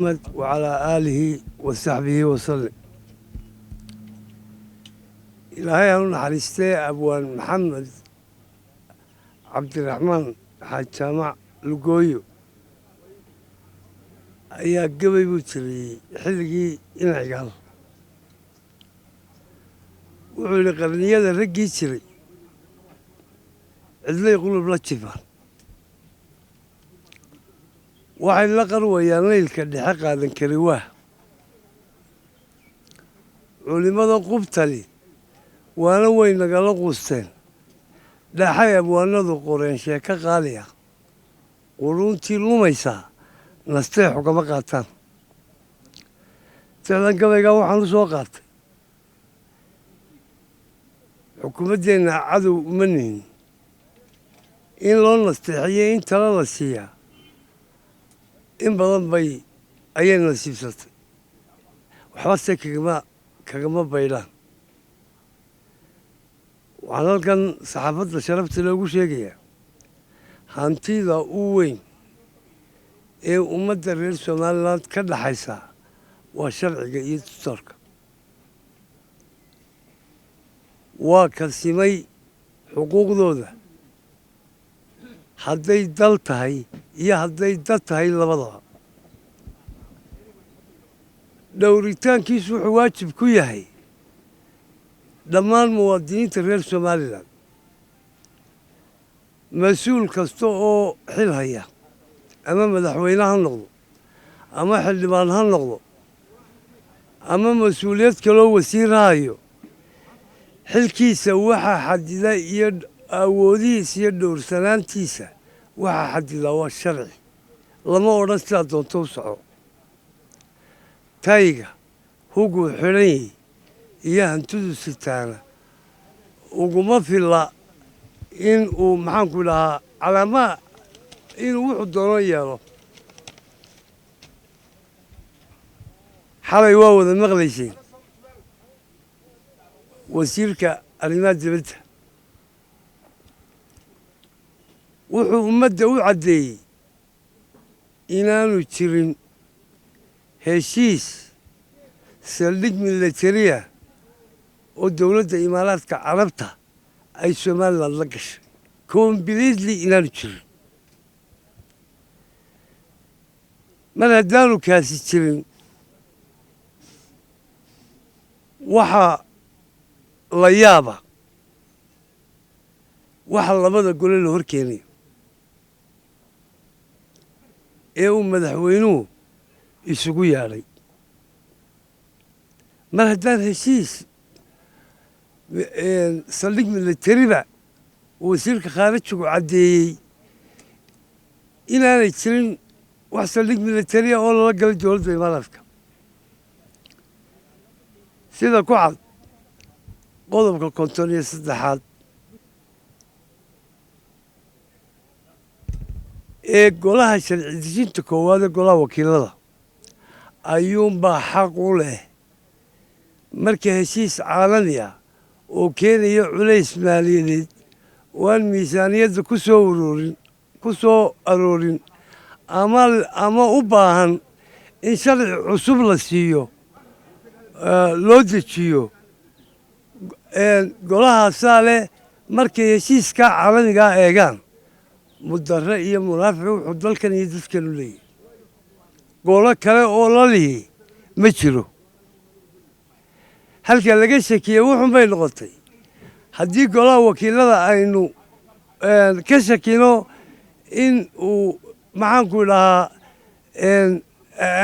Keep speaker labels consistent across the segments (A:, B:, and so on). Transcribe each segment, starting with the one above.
A: Wacalaa aalihi wa saxbihi wasalim. Ilaahay ha u naxariistee, Abwaan Maxamed Cabdiraxmaan Xaaj Jaamac Lugooyo ayaa gabay buu tiriyey xilligii Inacigaal. Wuxuu yidhi: qarniyada raggii jiray cidlay qulub la jifaan, waxay la qarwayaan laylka dhexe qaadan kari waa culimmada qubtali, waana way nagala quusteen. Dhaxay abwaanadu qoreen sheeko qaali ah, quruuntii lumaysaa nasteex ugama qaataan. Tixdan gabaygaa waxaan u soo qaatay xukuumaddeenna cadow uma nihin, in loo nasteexiyo in tala la siiyaa in badan bay ayay nasiibsatay, waxba se kagama baydhaan. Waxaan halkan saxaafadda sharafta loogu sheegayaa hantida u weyn ee ummadda reer Somaliland ka dhaxaysa waa sharciga iyo dastuurka, waa kalsimay xuquuqdooda hadday dal tahay iyo hadday dad tahay labadaba. Dhowritaankiisu wuxuu waajib ku yahay dhammaan muwaadiniinta reer Somalilan. Mas-uul kasta oo xil haya, ama madaxweyne ha noqdo ama xildhibaan ha noqdo ama mas-uuliyad kaloo wasiir ha hayo, xilkiisa waxaa xadida iyo awoodihiisa iyo dhowrsanaantiisa waxaa xadidaa waa sharci. Lama odhan sidaa doonto u soco. Tayga huguu xidhan yahay iyo hantidu sitaana uguma filla in uu, maxaanku dhahaa, calaamaha inuu wuxuu doono yeelo. Xalay waa wada maqlayseen wasiirka arrimaha dibadda wuxuu ummadda u caddeeyey inaanu jirin heshiis saldhig militariya oo dowladda Imaaraadka Carabta ay Somaliland la gashay, completely inaanu jirin. Mar haddaanu kaasi jirin, waxaa la yaaba waxa labada gole la hor keenayo ee uu madaxweynuhu isugu yeedhay. Mar haddaan heshiis saldhig militariba wasiirka khaarijigu caddeeyey inaanay jirin wax saldhig militariya oo lala galay dowladda Imaaraadka, sida ku cad qodobka 53aad ee golaha sharci dejinta koowaad ee golaha wakiilada, ayuunbaa xaq u leh marka heshiis caalami ah oo keenaya culays maaliyadeed oo aan miisaaniyadda ku soo uroorin ku soo aroorin ama u baahan in sharci cusub la siiyo loo dejiyo, golahaasaa leh markay heshiiskaa caalamigaa eegaan mudare iyo munaafic wuxuu dalkan iyo dadkan u leeyahy. Golo kale oo la lihi ma jiro. Halka laga shakiyey wuxun bay noqotay haddii golaha wakiilada aynu ka shakino in uu, maxaanku dhahaa,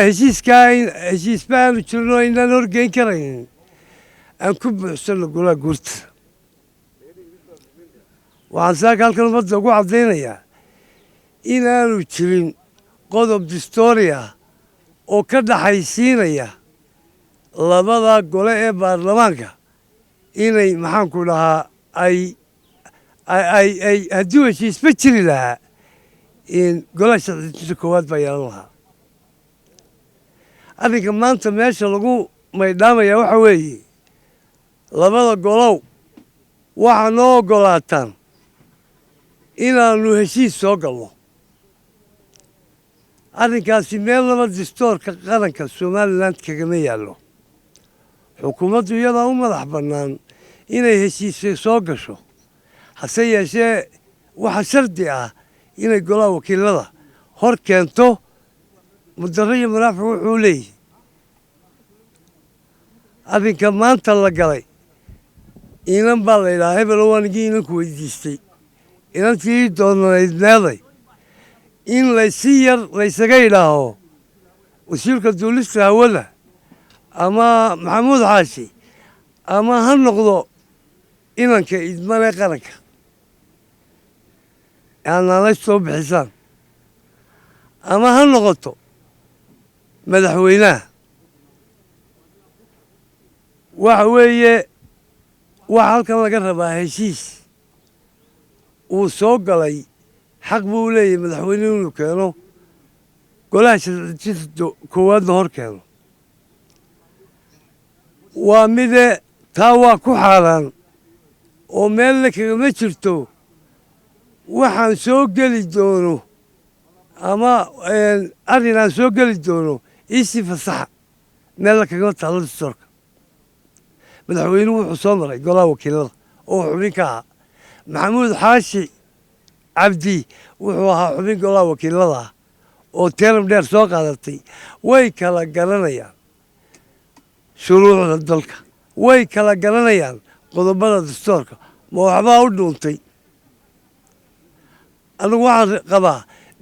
A: heshiiskaa heshiisba aanu jirno inaan horgeyn karaynin, aan ku buuxsanno golaha guurta. Waxaan saaka halkan ummadda ugu caddaynayaa inaanu jirin qodob distoori ah oo ka dhaxaysiinaya labada gole ee baarlamaanka inay, maxaanku dhahaa, ay hadduu heshiisba jiri lahaa golaha sharcidinta koowaad baa yeelan lahaa. Arrinka maanta meesha lagu maydhaamaya waxa weeye: labada golow, waxaa noo oggolaataan inaannu heshiis soo galno. Arrinkaasi meel laba distoorka qaranka Somaliland kagama yaallo. Xukuumaddu iyadaa u madax bannaan inay heshiisyo soo gasho, hase yeeshee waxa shardi ah inay golaha wakiilada hor keento. Mudaro iyo munaafiq wuxuu leeyahy arrinka maanta la galay. Inan baa la yidhaha, hebelo waanigii inanku weydiistay, inantii doonanayd meeday, in laysi yar laysaga yidhaaho wasiirka duulista hawada ama Maxamuud Xaashi ama ha noqdo inanka idmane qaranka aanaanay soo bixisaan ama ha noqoto madaxweynaha. Waxa weeye, waxa halkan laga rabaa heshiis uu soo galay. Xaq buu u leeyahay madaxweynuhu inuu keeno golaha sharcidejinta koowaadna hor keeno. Waa mide taa waa ku xaaraan oo meelle kagama jirto. Waxaan soo geli doono ama arrin aan soo geli doono iisii fasaxa, meella kagama taallo dastoorka. Madaxweynuhu wuxuu soo maray golaha wakiilada oo xubin ka ahaa. Maxamuud Xaashi Cabdi wuxuu ahaa xubin golaha wakiilada ah oo teram dheer soo qaadatay. Way kala garanayaan shuruucda dalka, way kala garanayaan qodobada dastoorka. Ma waxbaa u dhuuntay? Anigu waxaan qabaa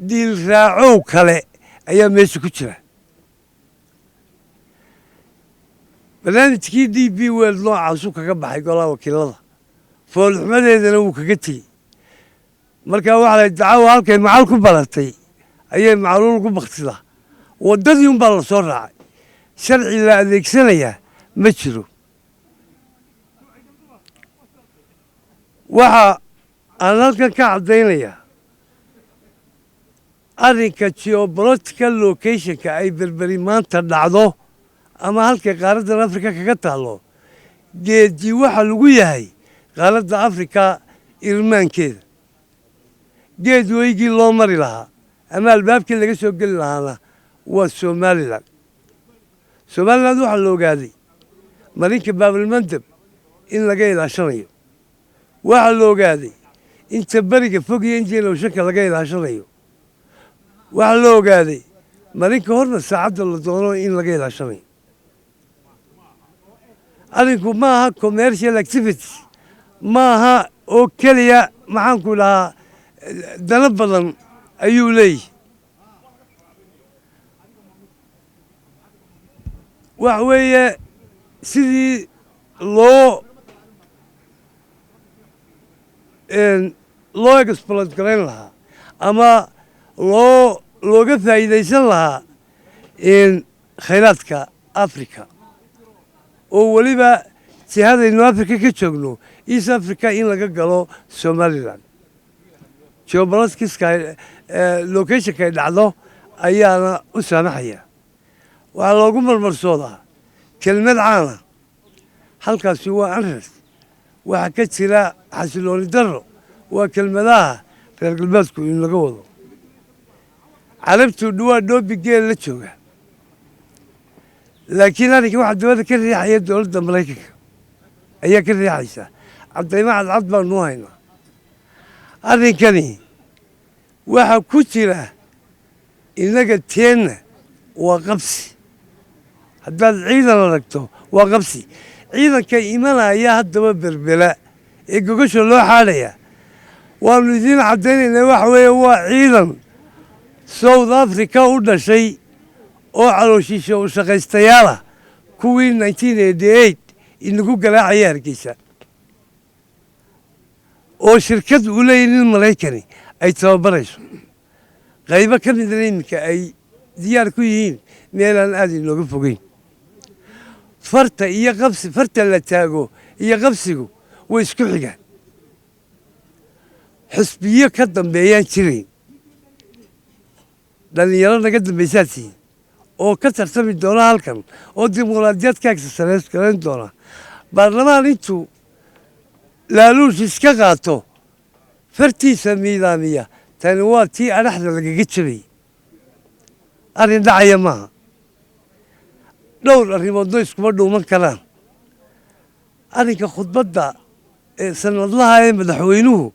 A: dhiil raacow kale ayaa meesha ku jira. Barnaamijkii DP World noocaasuu kaga baxay golaha wakiilada, foolxumadeedana wuu kaga tegey. Marka waxaa la dacawa halkay macal ku baratay ayay macluul ku baktidaa. Waddadii un baa la soo raacay, sharci la adeegsanayaa ma jiro. Waxa aan halkan ka caddaynayaa arrinka geopolitical locationka ay Berberi maanta dhacdo ama halkay qaaraddan Africa kaga taallo. Geedi waxa lagu yahay qaaradda Africa irmaankeeda, geed weygii loo mari lahaa ama albaabkii laga soo geli lahaana waa Somaliland. Somaliland waxaa la ogaaday marinka Baabalmandab in laga ilaashanayo, waxaa la ogaaday inta beriga fog iyo Indian Oceanka laga ilaashanayo, waxaa la ogaaday marinka horna saacadda la doono in laga ilaashanayo. Arrinku ma aha commercial activities, ma aha oo keliya, maxaanku dhahaa, dano badan ayuu leeyahy. Waxa weeye sidii loo exploit garayn lahaa ama looga faa'iidaysan lahaa khayraadka Africa, oo weliba jihadaynu Africa ka joogno, East Africa, in laga galo Somaliland geopoliticska locationka ay dhacdo ayaana u saamaxaya. Waxaa loogu marmarsoodaa kelmad caana, halkaasi waa unrest, waxaa ka jira xasilooni darro. Waa kelmadaha reer galbeedku in laga wado. Carabtu dhawaa dhoobi geel la jooga, laakiin arrinka waxaa dibadda ka riixaya dowladda Maraykanka ayaa ka riixaysa. Caddaymo cadcad baanu haynaa. Arrinkani waxaa ku jira innaga teenna waa qabsi. Haddaad ciidan aragto waa qabsi. Ciidanka imanaya haddaba Berbera ee gogasha loo xaadhaya, waanu idiin caddaynaynaa, waxa weeye waa ciidan South Africa u dhashay oo calooshiisha u shaqaystayaala, kuwii 1988 inagu garaacaya Hargeysa, oo shirkad uu leeyahy nin Maraykani ay tababarayso, qaybo ka midna iminka ay diyaar ku yihiin meelaan aada inooga fogeyn. Farta iyo qabsi, farta la taago iyo qabsigu way isku xigaan. Xusbiyo ka dambeeyaan jirayn, dhallinyaro naga dambaysaad tihiin oo ka tartami doona halkan oo dimuqraadiyad ka exercise doona. Baarlamaan intuu laaluush iska qaato fartiisa miidaamiya, tani waa tii adhaxda lagaga jabayay. Arrin dhacaya maaha. Dhowr arrimoodna iskuma dhuuman karaan. Arrinka khudbadda ee sanadlaha ee madaxweynuhu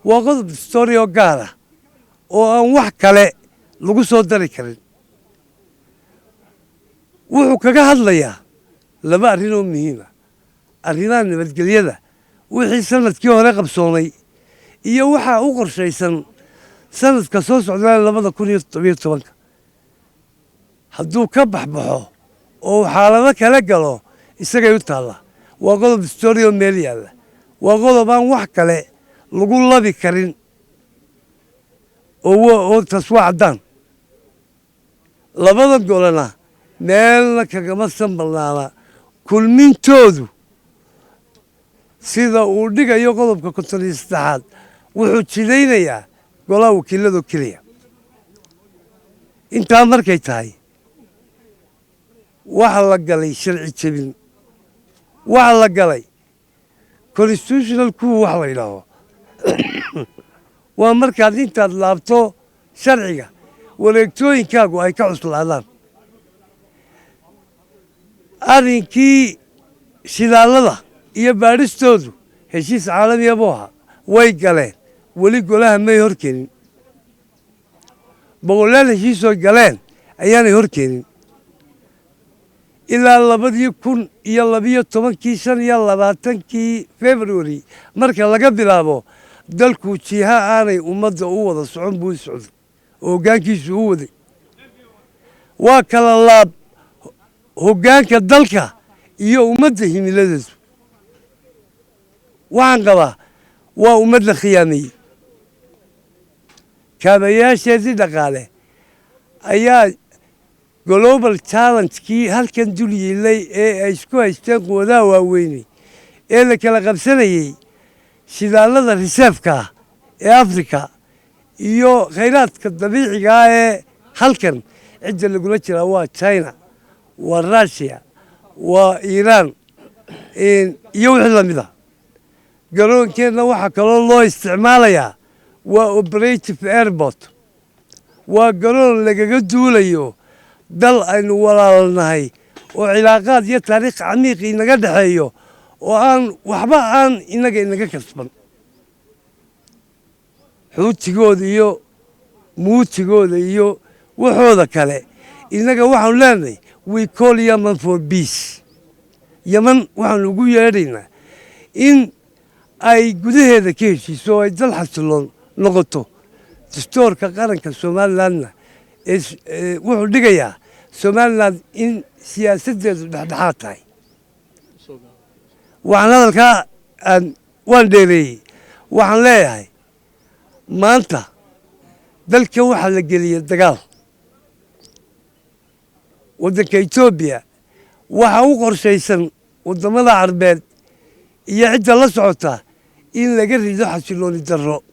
A: waa qodob dastuuri oo gaar ah oo aan wax kale lagu soo dari karin. Wuxuu kaga hadlayaa laba arrin oo muhiima: arrimaha nabadgelyada, wixii sanadkii hore qabsoomay iyo waxaa u qorshaysan sanadka soo socdaa 2017-ka. Hadduu ka baxbaxo oo xaalado kala galo, isagay u taallaa. Waa qodob dastuuri oo meel yaalla, waa qodob aan wax kale lagu labi karin, oo taas waa caddaan. Labada golena meelna kagama sanbalnaana kulmintoodu. Sida uu dhigayo qodobka 53aad, wuxuu jidaynayaa golaha wakiilado keliya. Intaa markay tahay, waxa la galay sharci jebin, waxa la galay constitutional coup. Wax la yidhaaho waa markaad intaad laabto sharciga, wareegtooyinkaagu ay ka cuslaadaan. Arrinkii shidaalada iyo baadhistoodu heshiis caalamiya buu ahaa. Way galeen, weli golaha may hor keenin. Boqolaal heshiisoo galeen ayaanay hor keenin. Ilaa 2012-kii, 25-kii February marka laga bilaabo, dalku jiha aanay ummadda u wada socon buu u socday oo hoggaankiisu u waday. Waa kala laab hoggaanka dalka iyo ummadda himiladeedu. Waxaan qabaa waa ummad la khiyaameeyey. Kaabayaasheedii dhaqaale ayaa global challenge-kii halkan dul yiilay ee ay isku haysteen quwadaha waaweyney ee la kala qabsanayey, shidaalada reserve-ka ah ee Africa iyo khayraadka dabiiciga ah ee halkan. Cidda lagula jiraa waa China, waa Russia, waa Iiraan iyo wixii lamid a. Garoonkeenna waxaa kaloo loo isticmaalayaa waa operative airport, waa garoon lagaga duulayo dal aynu walaalnahay oo cilaaqaad iyo taariikh camiiq inaga dhexeeyo oo aan waxba aan inaga inaga kasban. Xuutigooda iyo muutigooda iyo waxooda kale, innaga waxaanu leenahay, we call Yemen for peace. Yemen waxaanu ugu yeedhaynaa in ay gudaheeda ka heshiiso oo ay dal xasiloon noqoto. Dastuurka qaranka Somalilandna wuxuu dhigayaa Somaliland in siyaasaddeedu dhexdhexaad tahay. Waxaan hadalkaa aan waan dheereeyey. Waxaan leeyahay, maanta dalka waxaa la geliyey dagaal. Waddanka Etoobiya waxaa u qorshaysan waddamada Carbeed iyo cidda la socota in laga rido xasilooni darro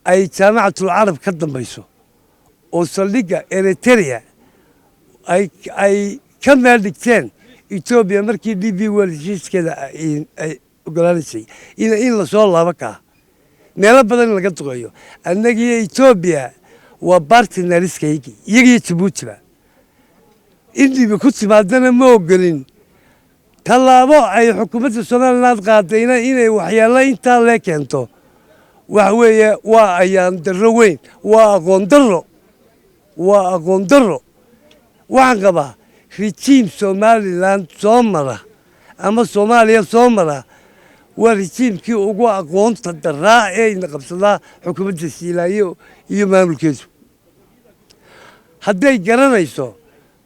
A: ay Jaamacatul Carab ka dambayso oo saldhigga Eritrea ay ka meel dhigteen Etoobiya markii DP World heshiiskeeda ay ogolaanaysay in lasoo laabo kaa meelo badan in laga duqeeyo. Annagiyo Etoobiya waa partners-kaygii, iyagiyo Jabuutiba. In dhibi ku timaadana ma ogolin. Tallaabo ay xukuumadda Somaliland qaadayna inay waxyeello intaa lee keento, waxa weeye waa ayaan darro weyn, waa aqoon darro, waa aqoon darro. Waxaan qabaa regime Somaliland soo mara ama Soomaaliya soo mara waa regime-kii ugu aqoonta daraa ee ina qabsadaa, xukuumadda Siilaayo iyo maamulkeedu. Hadday garanayso,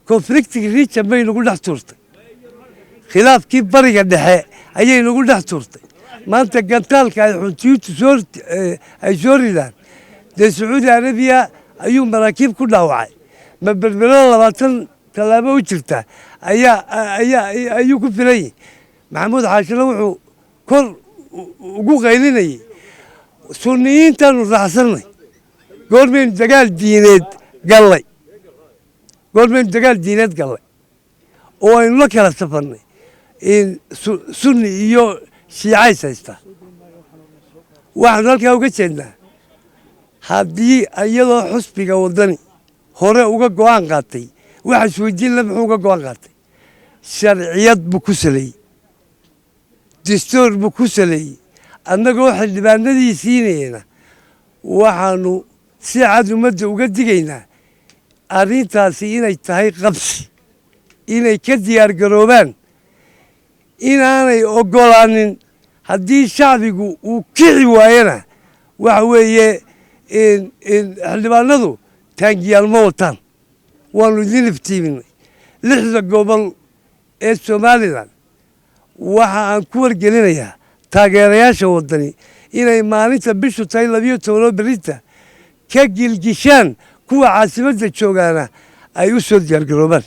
A: conflicting region bay nagu dhex tuurtay. Khilaafkii Bariga Dhexe ayay nagu dhex tuurtay. Maanta gantaalka ay Xuutiyintu soo ay soo ridaan, dee Sacuudi Arabiya ayuu maraakiib ku dhaawacay. Ma Berberada 20 tallaabo u jirta ayaa ayuu ku filan yahay. Maxamuud Xaashina wuxuu kor ugu qaylinayay Sunniyiintaanu raacsannay. Goormaynu dagaal diineed gallay? Goormaynu dagaal diineed gallay oo aynu la kala safarnay Sunni iyo Shiicays haysta? Waxaanu halkaa uga jeednaa, haddii iyadoo xusbiga Waddani Hore uga go'aan qaatay. Waxa isweydiin la, muxuu uga go'aan qaatay? Sharciyad buu ku saleeyey, dastuur buu ku saleeyey. Annagoo xildhibaanadii siinayna, waxaanu si cad ummadda uga digaynaa arrintaasi inay tahay qabsi, inay ka diyaar garoobaan, inaanay oggolaanin. Haddii shacbigu uu kici waayana, waxa weeye xildhibaanadu taangiyaal ma wataan. Waanu idin iftiiminay. Lixda gobol ee Somaliland waxa aan ku wargelinayaa taageerayaasha Waddani inay maalinta bishu tahay 12 oo berita ka gilgishaan, kuwa caasimadda joogaana ay u soo diyaargaroobaan.